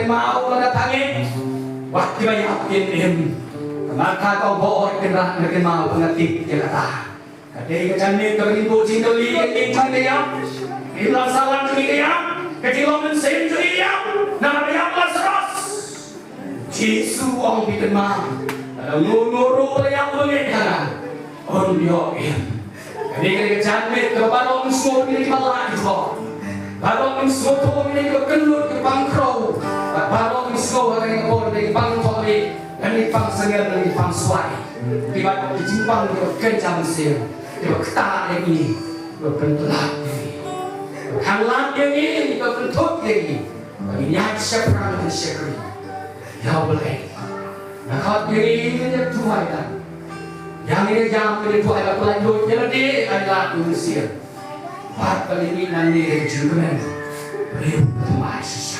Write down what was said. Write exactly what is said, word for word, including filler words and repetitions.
kynmaw ba nga tang eh. Wat kiba ïap kin im. Ka Martha ka ong, hooid Kynrad, nga kynmaw ba nga tip ïa kata. Ka dei ka janmiet kaba ngin buh jingkylli, ka dei jong ngi ka ïap. Ka imlang sahlang jong ngi ka ïap. Ka jinglong mynsiem jong ngi ka ïap. Namar ka ïap Lasarus. Jisu u ong, phi kynmaw, lada uno uno ruh ba la ïap bangeit ha nga, un ïoh im. Kane ka dei ka janmiet kaba baroh ngin sngewthuh, ngi kiba lah ki jhur. Baroh ngin sngewthuh, ngi kiba kynlut, kiba pang khrew. Bad baroh ngin sngew ha kane ka por, ngi pang thok, ngi pang sangem, ngi pang swai. Kiba ki jingpang kiba kynja mynsiem, kiba ktah ïa ngi, kiba pyntlot ïa ngi, kiba khanglad ïa ngi, kiba pynthut ïa ngi. Ba ngin ïaid shaphrang shakri ïa U Blei. Nga khot ïa ngi, ngin ïa duwai dan. Ïa ngi ïa ïam, ngin ïa duwai ba pynlait lut ïa lade, ai lad U Mynsiem. Bad ba ngin ïa nangne ïa ka jingkmen. Briew ba thymmai shisha.